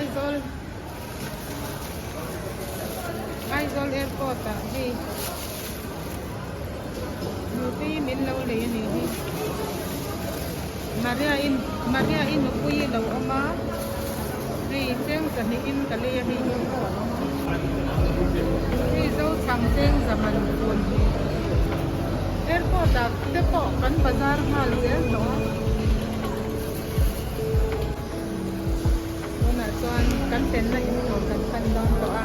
Aizawl Aizawl airport ah hei nutei min lo lei a nih hi Maria in Maria i nupui lo awm a hei cheng zahnih in ka lei a hei hi hei zochhang cheng zaman phun hi airport ah te pawh kan bazar nghal zel tawh a. Tunah chuan kan chenna in tur kan pan dawn tawh a,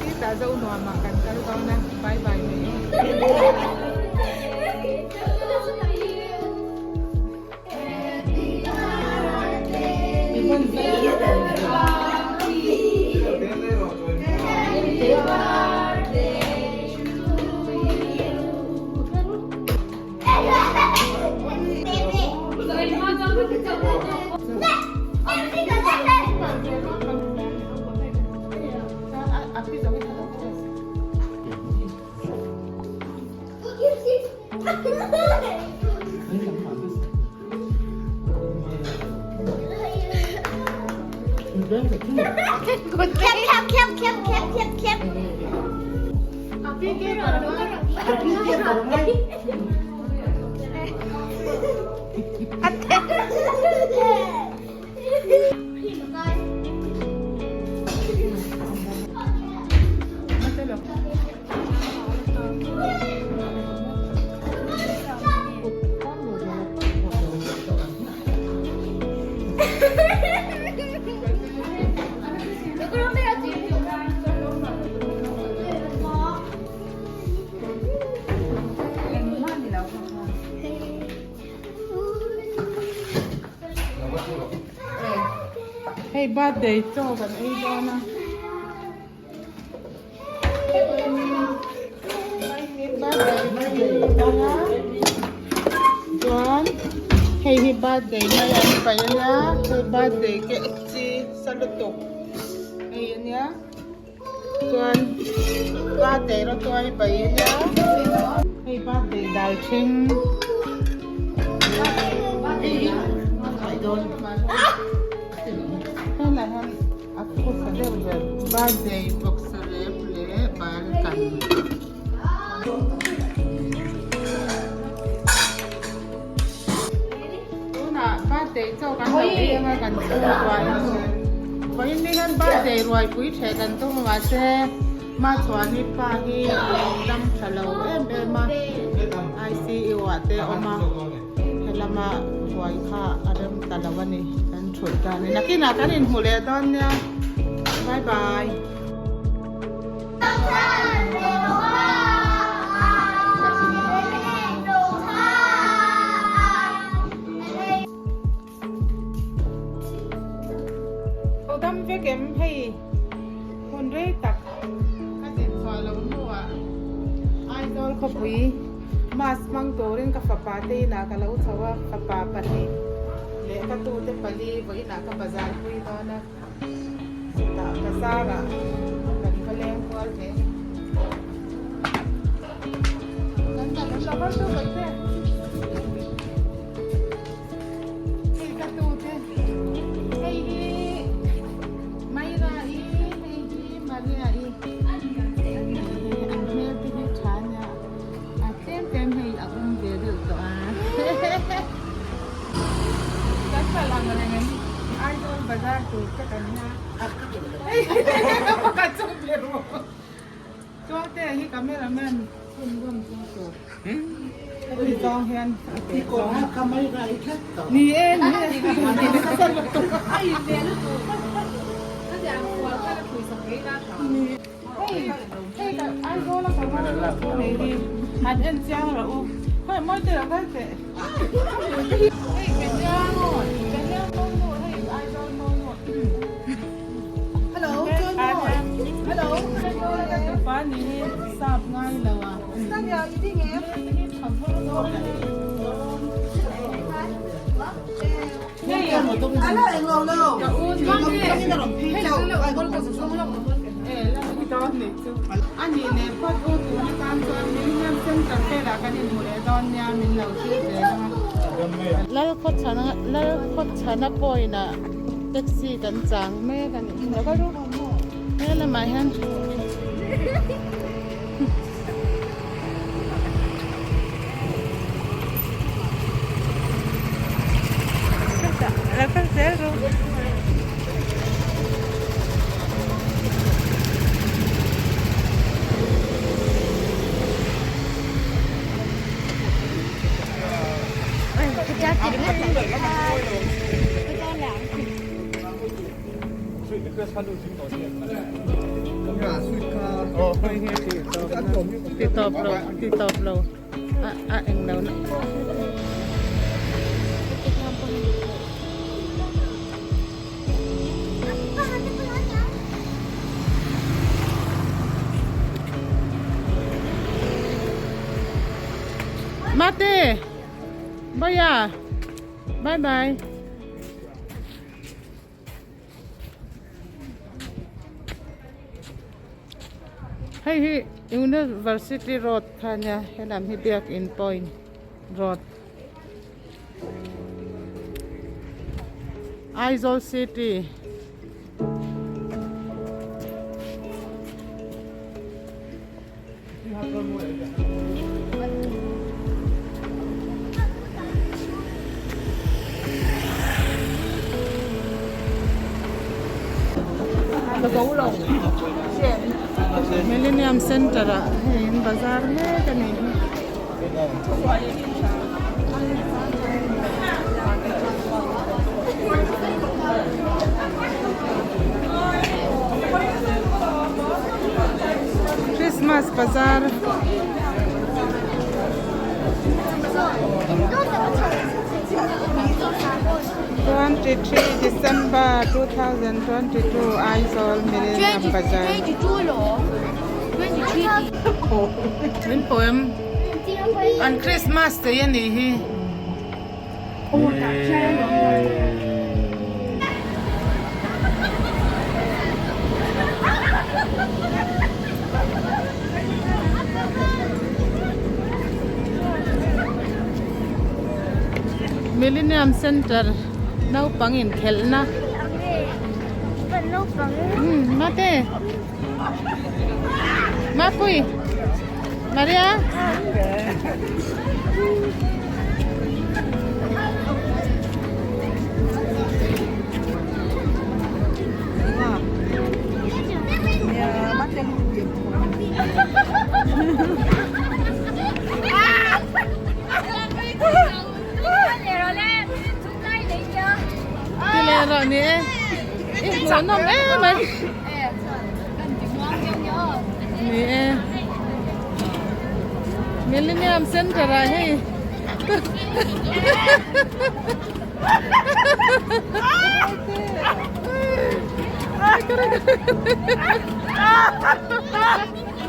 titah zo nuamah kan kal dawn a, bye bye mai u. Hei birthday chaw kan ei dawn a. Chuan hei hi birthday mai an pai a nia hei birthday KFC sa lutuk hei a nia chuan birthday rawtuai pai a nia hei birthday dal thleng helai hian A khawsa deuh ber birthday boxer rep leh bal kan. Tunah birthday chaw kan lo ei anga kan chu ruai a vawiin ni hian birthday ruai pui theh kan tum a mahse Machuani pa hi dam tha lo em em a ICU ah te a awm a. Helama ruai kha a rem ta lo a ni kan thulh ta a ni nakinah kan inhmu leh dawn nia bye bye. Ho dam vek em hei hun rei tak ka din chhuah lo hnuah Aizawl khawpui. Mass hmang turin ka fapa te inah ka lo chho a, fapa pahnih leh ka tute pali vawiinah ka bazar pui dawn a, chutah bazarah kan va leng kual ve a ni. Kan kan lo kal tu mai che. Hei ka tute, hei hi Maira i, hei hi Maria i, an hmel te hi tha nia. A tlem tlem hei a awm ve deuh tawh a. Kan kal ang reng em? Aizawl bazar tur te kan la. Pakhat chu pe rawh. Chuangte hi cameraman hun rawn tum tur. Heti zawng hian a pe zawng. Ni e ni e. Hei hei ka Aizawl a ka va chu nei hi han en chiang rawh u khawi mawi te lo kal teh hei Kenya maw Kenya maw nu hei Aizawl maw nu Hello Chuan hello Aizawl ka tupa ni hi sap ngai lo a Ani leh phawt u tun atan chuan Millennium Centre velah kan inhmu leh dawn nia min lo thlir zel ang a. Lalkhawchhana Lalkhawchhana point ah. Taxi kan chang mek a nih lo kal ru he lamah hian lo kal zel ru. Ti tawp lo ti tawp lo a a eng lo na. Mate Baya Bye bye Hei hi University Road kha nia helam hi Biakin Point Road Aizawl City. Millennium Center ah hei in bazar mek a nih hi. Christmas bazar 23 December 2022 Aizawl Millennium Bazar Min poem An Christmas tei a nih hi. Millennium Center naupang inkhelhna Mate Mapui Maria Ti leh rawh ni e. I hmuhnawm em mai. Ni e. Millennium Center ah hei.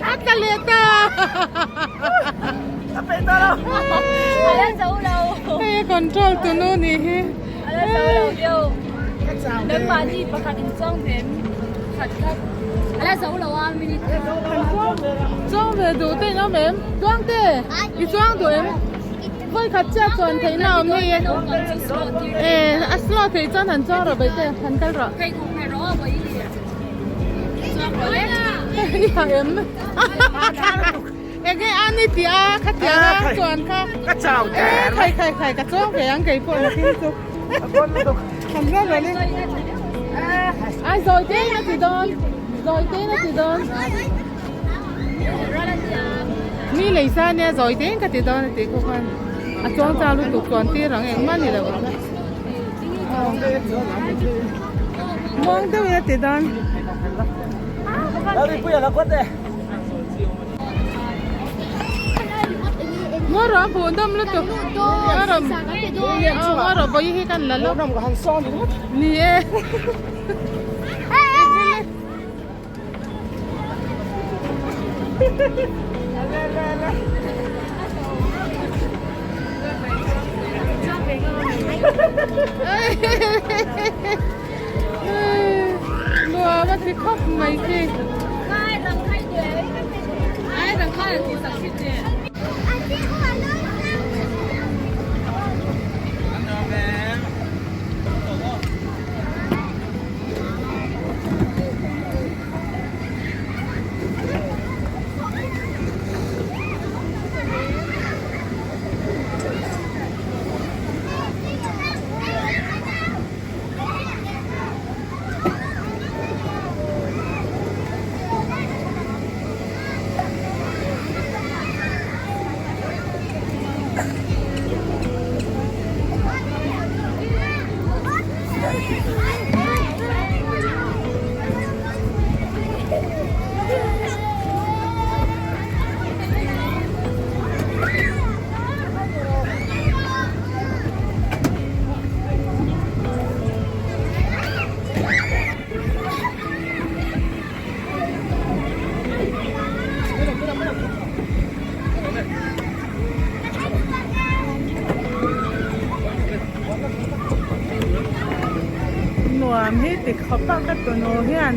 A tla leh ta. Hei a control tu nu nih hi. Chuang ve duh te in awm em? Chuang te? I chuang duh em? Vawi khat chiah chuan theihna awm ni e. E a slow theih chuan han chuang rawh baihte han kal rawh. I ha em? Enge a ni tih a khatiang a chuan kha. Ka chau E khai khai khai ka chuang ve ang kei pawh nakin chu. Han ral ral e. Ai zawi te in a ti dawn. Zawi te in a ti dawn. Mi lei sa nia zawi te in ka ti dawn a tih khaw khan. A chuang chau lutuk chuan tir ang engmah ni lo ang. Muang deuh in a ti dawn. Ngaw rawh a hmuh nawm lutuk ngaw rawh ngaw rawh vawi hi kan la lawk ni e. Nuam a ti khawp mai khi. Heti khawp a ka tunu hian.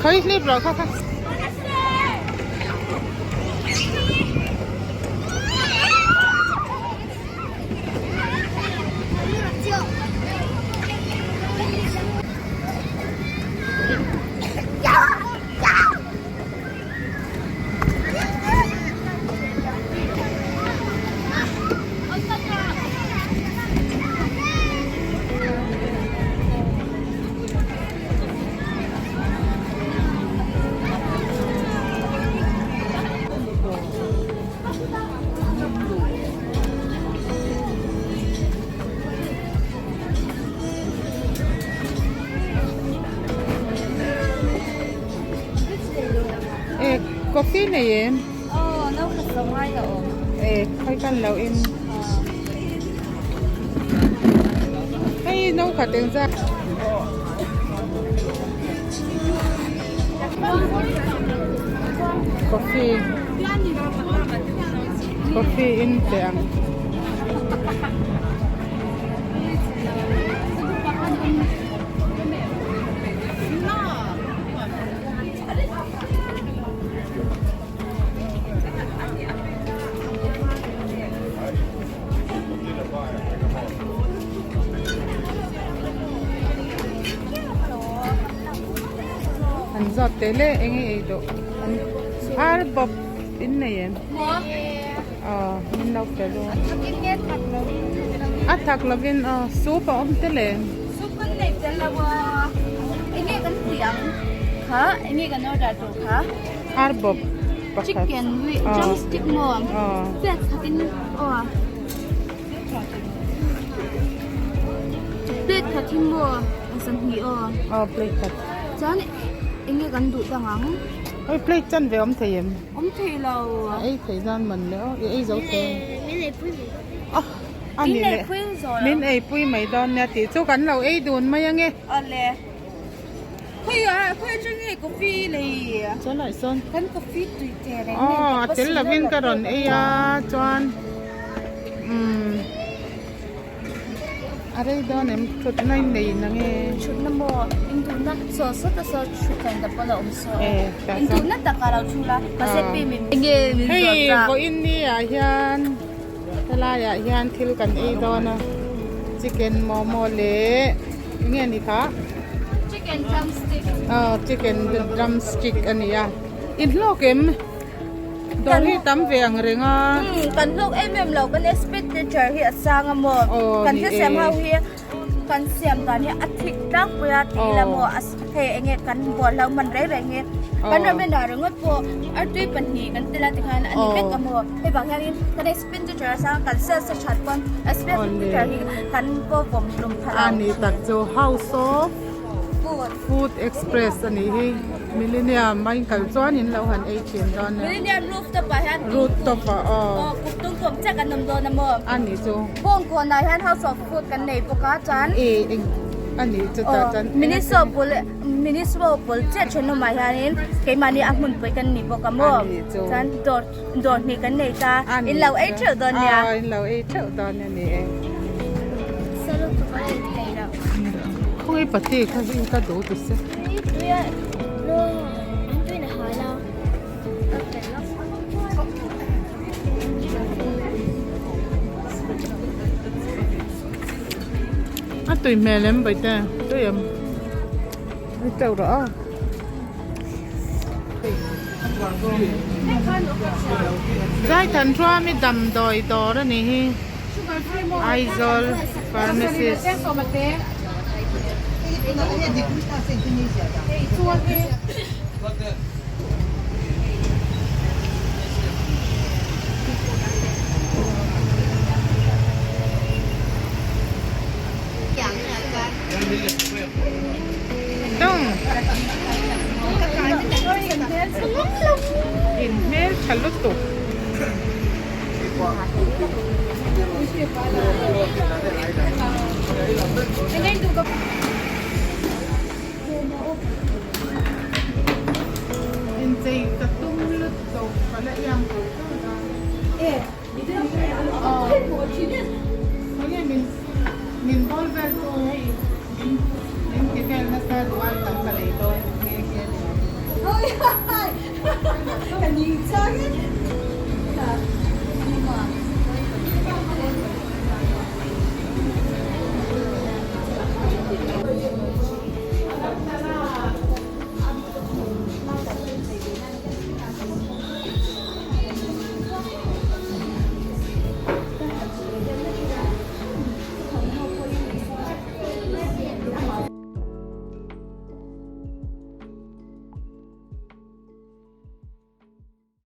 Khawi hlip rawh kha kha. E coffee nei em? Aw no khat lo ngai lo awm. E khawi kan lo in. Hei no khat eng zat. Coffee coffee in teh ang. An zawt teh le eng nge ei duh an ar bawp in nei em aw min lo pe lu a thak lovin aw soup a awm tel em. Ar bawp pakhat aw aw. Plate khat hi maw a sahnih aw. Aw plate khat. Chuan eng nge kan duh dang ang? Oi plate chan ve awm thei em? Awm thei lo. A ei thei nan man le aw i ei zo thei. Min ei pui mai dawn. Ah a ni le. Min ei pui mai dawn nia tih chu kan lo ei dun mai ange. Awle. Khawiah khawi atang nge coffee lei? Chuan ah sawn. Kan coffee tui teh reng nen. Aw a tel lovin ka rawn ei a chuan umm a rei dawn em thutna in nei na nge. Thutna maw in duhna saw sawta saw thuthleng te pawh la awm saw in duhna takah lo thu la mahse pi min enge min zawt Hei vawiin ni ah hian helaiah hian thil kan ei dawn a chicken momo leh. Enge a ni kha? Chicken drumstick. Aw chicken drumstick a ni a. In hlawk em? Dawr hi tam ve ang reng a. Kan hlawk em em lo kan expenditure hi a sang a maw. Kan thil siam ho hi kan siam dan hi a thik tlangpui a tih ila maw hei enge kan bual lo man reng reng hi kan ramen ah ringawt pawh artui pahnih kan tel a tikhan a ni vek a maw. Hei vang hianin kan Expenditure a sang kan sales a that pawn expenditure hi kan pawh vawm hlum pha lo. A ni tak chu House of Food Express a nih hi Millennium a inkal chuan in lo han ei thin dawn nia. Millennium rooftop ah hian rooftop ah aw. Aw kut tung chiah kan awm dawn a maw. A ni chu. Bawngkawn ah hian House of Food kan nei bawk a chuan. E eng a ni chu tah chuan. Miniso bul Miniso bul chiah thenawm ah hianin keimahni a hmunpui kan ni bawk a maw. A ni chu. Chuan dawr. Dawr hnih kan nei ta, in lo ei theuh dawn nia. Aw, in lo ei theuh dawn a ni e. Salu chu ka ei thei lo. Khawngi pati kha hi ka duh ti se. Tui tui a no an tui na hal a. Ka fel lo. A tui hmel em Baite, tui em? Ni teuh rawh a. Zaithanṭhuami damdawi dawr a ni hi Aizawl pharmacist. Tung in hmel tha lutuk. Inchei ka tum lutuk ka la iang tur tur a. Khawnge min min bawl vel tu hei min min ti vel nasa duai tam ka lei dawn nghe nghe ni.